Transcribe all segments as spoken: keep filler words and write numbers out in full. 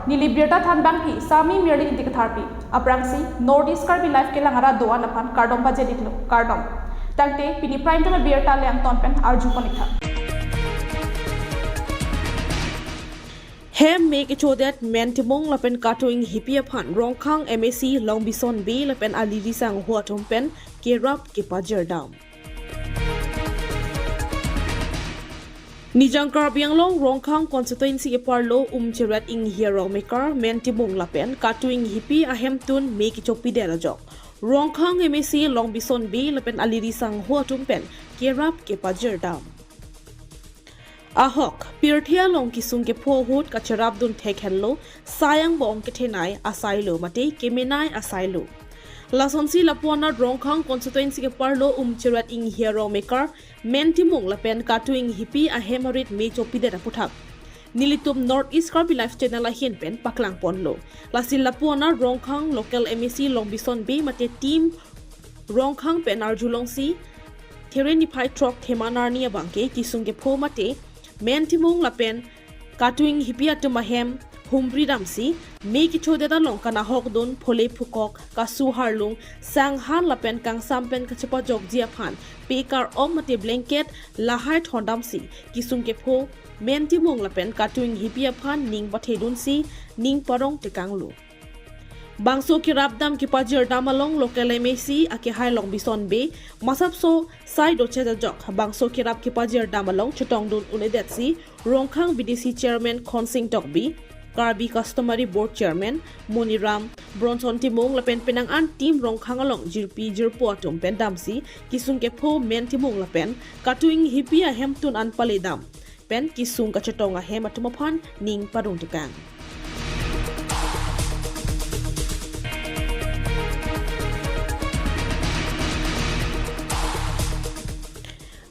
Neli birta thanbangpi Sami Mirling Ingti Katharpi. Aphrangsi North East Karbi Live kelang arat do-an aphan kardom pajir-iklo, kardom. Tangte pini Prime Time birta le angton pen arjupon-iktha. Hem me kechodet Men Timung lapen Katu Enghipi aphan Rongkhang M A C Longbison Bey lapen aliri sangho atum pen kerap kepajirdam. Nijang Karbi Anglong Rongkhang constituency keparlo Umcheret Enghi arong mekar Men Timung lapen Katu Enghipi ahemtun me kechopidet ajok Rongkhang M A C Longbison Bey lapen aliri sangho atum pen kerap kepajirdam. Ahok, pirthe along kesung kepho ahut kacherapdun thek henlo, sai angbong kethenei asailo mate kemenei asailo. Lasonsi lapu-an Rongkhang constituency keparlo Umcheret Enghi arong mekar Men Timung lapen Katu Enghipi ahem arit me chopidet aputhak nelitum North East Karbi Live Channel ahin pen paklangponlo. Lasi lapu-an Rongkhang local M A C Longbison Bey mate team Rongkhang pen arjulongsi There niphai throk Theman arni abangke kesung kepho mate Men Timung lapen Katu Enghipi atum ahem humri damsi me kechodet along kanahokdun phole phukok, kasu harlung, sanghan lapen kangsam pen kachepajokji aphan pekar om mate blanket lahai thondamsi kesung kepho Men Timung lapen Katu Enghipi aphan ning pathedunsi ning parong tekanglo. Bangso kerapdam kepajirdam along local M A C akehai Longbison Bey, masapso sai dochejajok. Bangso kerap kepajirdam along chetongdun un-edetsi Rongkhang B D C Chairman Khonsing Tokbi, Karbi Customary Board Chairman Moniram, Bronson Timung lapen penang an team Rongkhang along jirpi jirpo atum pen damsi kesung kepho Men Timung lapen Katu Enghipi ahemtun an paledam pen kesung kachetong ahem atum aphan ning parong tekang.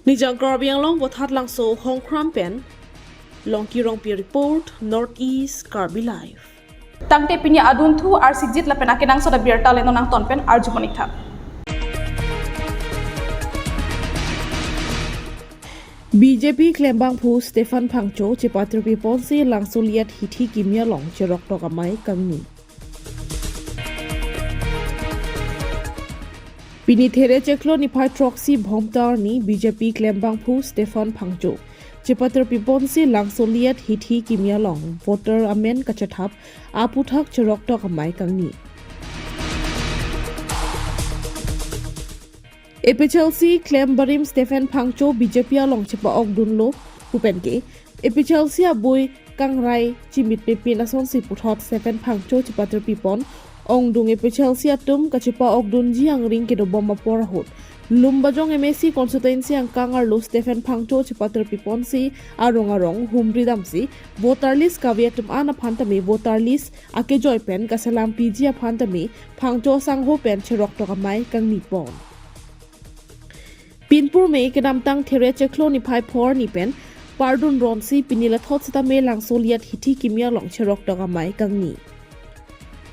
Nijang Karbi Anglong Vothatlangso Hongkram pen Longki Rongpi report, North East Karbi Live. Tangte pini adunthu arsikjit lapen akenangsot abirta le non angton pen arjupon-iktha. B J P klembangphu Stephen Phangcho chepatirpiponsi Langsoliet hithi kimi along cheroktok amei kangni. Pini There chiklo niphai throksi Bhomta arni B J P klembangphu Stephen Phangcho chepatirpiponsi Langsoliet hithi kimi along voter amen kachethap aputhak cheroktok amei kangni. A P H L C klem barim Stephen Phangcho B J P along chepa-okdunlo pu penke A P H L C abui kangrai chimit pepin asonsi puthot Stephen Phangcho chepatirpipon ongdung A P H L C atum kachepa-okdunji angring kedobom apor ahut Lumbajong M A C constituency angkang arlo Stephen Phangcho chepatirpiponsi arong arong humri damsi voter list kave atum an aphan tame voter list akejoi pen kaselampiji aphan tame Phangcho sangho pen cheroktok amei kangnipon. Pinpur me kedamtang There chiklo niphai pho arni pen pardun ronsi pini lathot sitame Langsoliet hithi kimi along cheroktok amei kangni.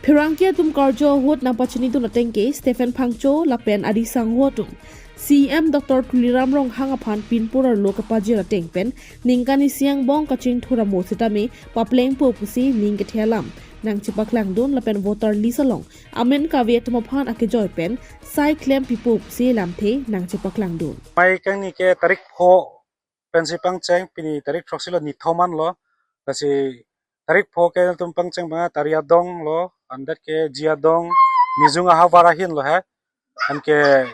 Pherangke atum karjo ahut nangpachinidun atengke Stephen Phangcho lapen adi sangho atum C M Doctor Tuliram Ronghang aphan pinpur arlo kapajir ateng pen ningkan isi angbong kachingthur amo sitame paplengpo pusi ning kethe alam nangchepaklangdun lapen voter list along amen kave atum aphan akejoi pen sai klempipo pusi lamthe nangchepaklangdun. Amei kangni ke tarik pho pensi pangcheng, pini tarik throksi lo, nithom anlo. Lasi tarik pho ke nelitum pangcheng abang Tari adong lo, andet ke Ji adong, Mijung ahavar ahin lo he. Anke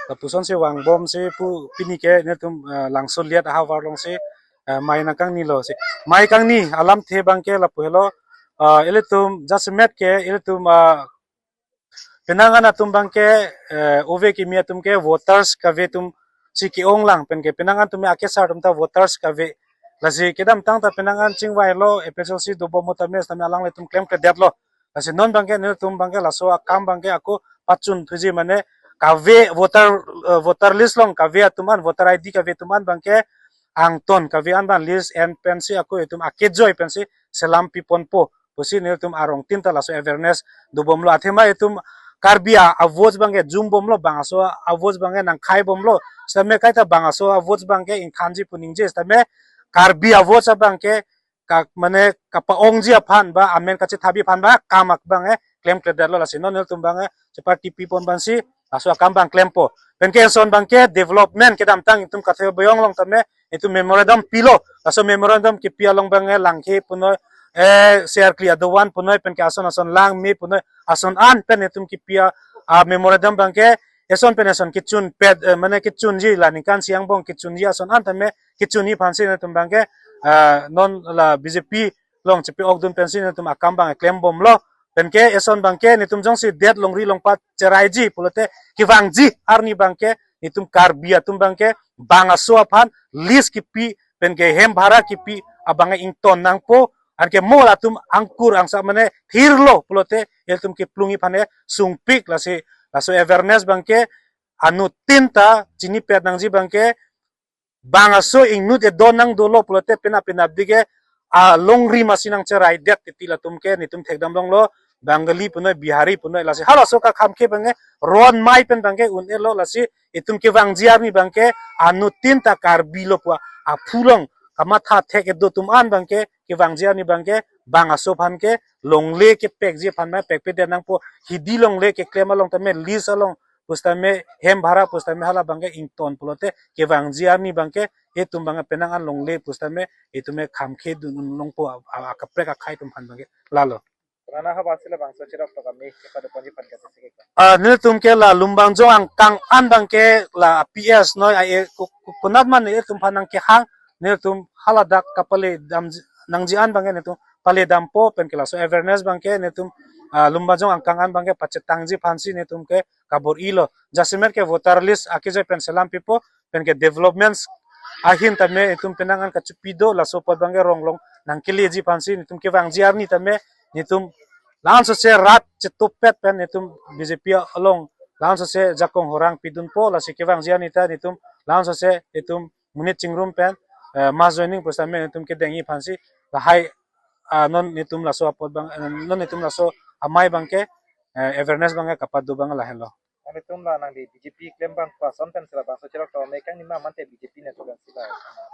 lapusonsi vangbomsi pu pini ke nelitum, eh, Langsoliet ahavar alongsi, eh, amei nangkangnilo si. Amei kangni alamthe abangke lapu helo, eh, ilitum jasemet ke ilitum, eh, penang an atum abangke, eh, ove kimi atum ke voters kave atumsi ke-onglang penke penang an atum akesar atum ta voters kave. Lasi kedamtang ta penang an chingvailo A P H L C dobom mo tame sitame alanglitum klemkledetlo. Lasi non abangke nelitum abangke laso akam abangke ako pachun thuji mane kave voter, eh, voter list along kave atum an, voter I D kave atum an abangke angton kave an abang list en pensi ako itum akejoi pensi selampiponpo pusi nelitum arong tin ta laso awareness dobomlo. Athema itum Karbi a, a votes abangke jumbomlo, bang aso a votes abangke nangkhaibomlo. Sitame kaita bang aso a votes abangke ingthanji pu ningje. Sitame Karbi a votes abangke ka, mane kapa-ongji aphan ba amen kachethapji aphan ba akam abang ke klemkledetlo, lasi non nelitum abang ke chepartipi pon abang si laso akam abang klempo. Penke eson abang ke development kedamtang itum Karbi Anglong along tame itum memorandum pilo. Laso memorandum kepi along abang ke Langkhe punoi, eh, C R Kli adovan punoi, penke ason ason lang me punoi, ason an pen itum kepi a, a memorandum abang ke eson pen eson kechun pet, eh, mane kechunji la ningkan isi angbong kechunji ason an tame kechunji aphan si nelitum abang ke, eh, non la B J P along chepi-okdun pensi nelitum akam abang klembomlo. Penke eson abang ke nelitum jongsi det longri longpat cheraiji pulote kevangji arni abang ke nelitum Karbi atum abang ke bang aso aphan lease kepi penke hem bhara kepi abang ke ington nangpo, anke mo latum angkur angsa mane thirlo pulote ilitum keplungji aphan ke sungpik, lasi laso awareness abang ke anuttin ta chinipet nangji abang ke bang aso ingnut edon nangdolo pulote penap penapdik ke alongri masi nangcheraidet titi, latum ke nelitum thekdam longlo, Bengali punoi, Bihari punoi, lasi halaso akam ke abang ke ron mai pen abang ke un-elo, lasi itum kevangji arni abang ke anuttin ta Karbi lo pu aphu along kamatha thek edo atum an abang ke kevangji arni abang ke bang aso aphan ke longle kepekji aphan ma pekpedet nangpo, hidi longle keklem along tame, lease along pusitame, hem bhara pusitame hala abang ke ington pulote kevangji arni abang ke itum abang ke penang an longle pusitame itum ke khamkhedun longpo a, a, akaprek akhei atum aphan abang ke lalo. Karana ha basi labangso cherap tok kami kepada ponji aphan kata segi ka. Ah, nelitum ke la Lumbajong angkang an abang ke la P S noi, ai, ku-, ku-, kunat man nelitum aphan nangkehang, nelitum haladak kapale dam nangji an abang ke nelitum pale dampo, penke laso awareness abang ke nelitum, ah, Lumbajong angkang an abang ke pachetangji aphan si nelitum ke kabor-ilo. Jasemet ke voter list akejoi pen selam pipo, penke developments ahin tame itum penang an kachepi do, laso apot abang ke rong along nangkeleji aphan si nelitum kevangji arni tame nelitum langsose rat chetupet pen nelitum B J P along langsose jakong horang pidunpo, lasi kevangji arni ta nelitum langsose nelitum monit chingrum pen, eh, mass joining pusitame nelitum kedengji aphan si lahai, ah, non nelitum laso apot abang, eh, non nelitum laso amei abang ke, eh, awareness abang ke kapado abang lahelo. Nelitum la nangli B J P klem abang pu ason pensi labangso cherap tok kami kang nima mante B J P netum sila.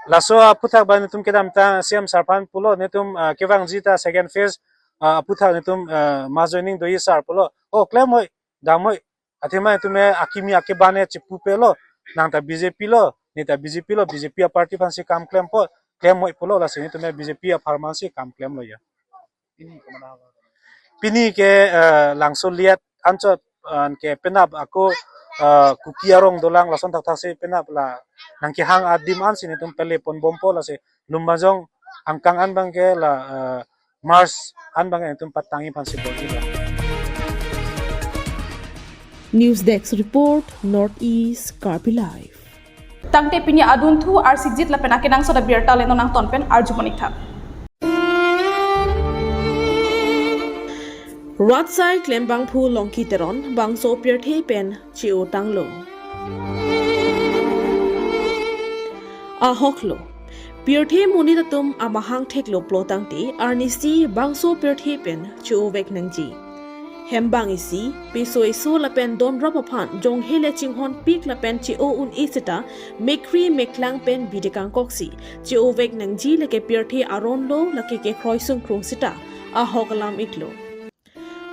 Laso aphuthak abang nelitum kedamtang C M sir aphan pulo, nelitum, ah, kevangji ta second phase, ah, aphuthak nelitum, ah, mass joining doji sir pulo. Oh, klem hoi, dam hoi. Athema nelitum ke akimi akebane chepupelo. Nang ta B J P lo, ne ta B J P lo, B J P aparty aphan si kam klempo, klem hoi pulo, lasi nelitum ke B J P apharman si kam klemlo ya. Pini ke, eh, Langso Liat anchot, eh, ke penap ako, eh, Kuki arong dolang lason thakthak si penap la nangkehang adim an si nelitum pale ponbompo, lasi Lumbajong angkang an abang ke la, eh, March an abang ke nelitum patangji aphan si bor-ilo. News Desk Report, North East Karbi Live. Tangte pini adunthu arsikjit lapen akenangsot abirta le non nangton pen arju monik tha. Rat asai klembangphu Longki Teron bangso pirthe pen che-o tanglo. Ahoklo. Pirthe monit atum amahang theklo pulo tangte arnisi bangso pirthe pen che-ovek nangji. Hem bang isi, piso eso lapen donrap aphan jonghe le chinghonpik lapen che-o un-e seta, mekri meklang pen bidi kangkoksi che-ovek nangji, lake pirthe aron lo, lake kekroi sungkrung seta ahok alam iklo.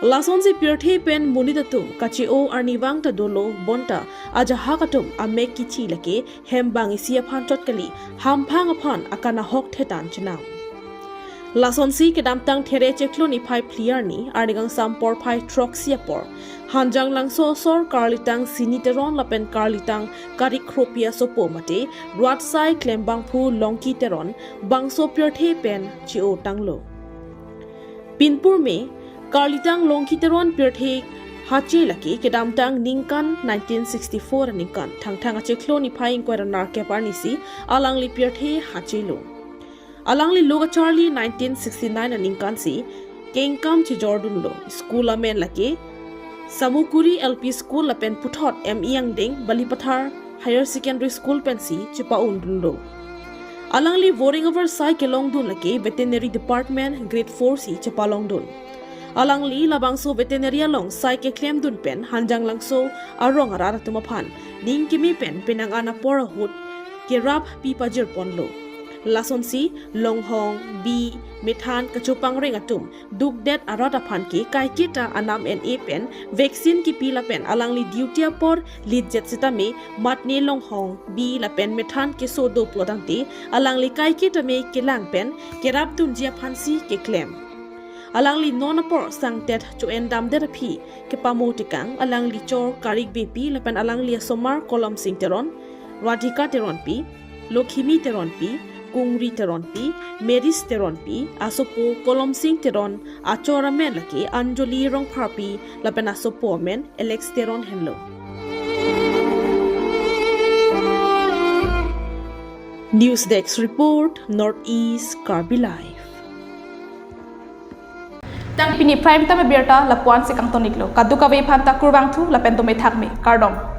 Lasonsi pirthe pen monit atum kache-o arnivang ta dolo, bonta ajahak atum amek kichi lake hem bang isi aphan chot kali, hamphang aphan akan ahok thetan chenam. Lasonsi kedamtang There chiklo niphai phli arni, arni kangsam porphai throksi apor, Hanjanglangso asor Karlitang Sini Teron lapen Karlitang Karik Kropi asopo mate rat asai klembangphu Longki Teron bangso pirthe pen che-o tanglo. Pinpur me, Karlitang Longki Teron pirthe hache lake kedamtang ningkan nineteen sixty-four aningkan, Thangthang achiklo niphai ingkoi ra nerkep arnisi alangli pirthe hachelo. Alangli lo kacharli nineteen sixty-nine aningkan si kengkam chejordunlo. School amen lake Samukuri L P School lapen puthot M E angdeng Balipathar Higher Secondary School pensi chepa-undunlo. Alangli voring avar asai kelongdun lake Veterinary Department Grade four si chepalongdun. Alangli labangso veterinary along asai keklemdun pen Hanjanglangso arong arat atum aphan ning keme pen penang an apor ahut kerap pi pajirponlo. Lasonsi Longhong, Bi, Methan kachopangreng atum dukdet arat aphan ke kaiketa anam en-e pen vaccine kipi lapen alangli duty apor lipjet sitame matne Longhong, Bi lapen Methan keso do pulo tangte alangli kaiketame kelang pen kerapdunji aphansi keklem. Alangli non apor sangtet cho-endamdet aphi kepamo tekang alangli chor Karik Beypi lapen alangli asomar Kolomsing Teron, Radhika Teronpi, Lokhimi Teronpi, Kungri Teronpi, Meris Teronpi, asopo Kolomsing Teron, achor amen lake Anjali Rongpharpi lapen asopo amen Alex Teron henlo. News Desk Report, North East Karbi Live. Tang pini Prime Time abirta lapu-ansi kangton-iklo. Kadokave aphanta kurvangthu lapen dome thakme. Kardom.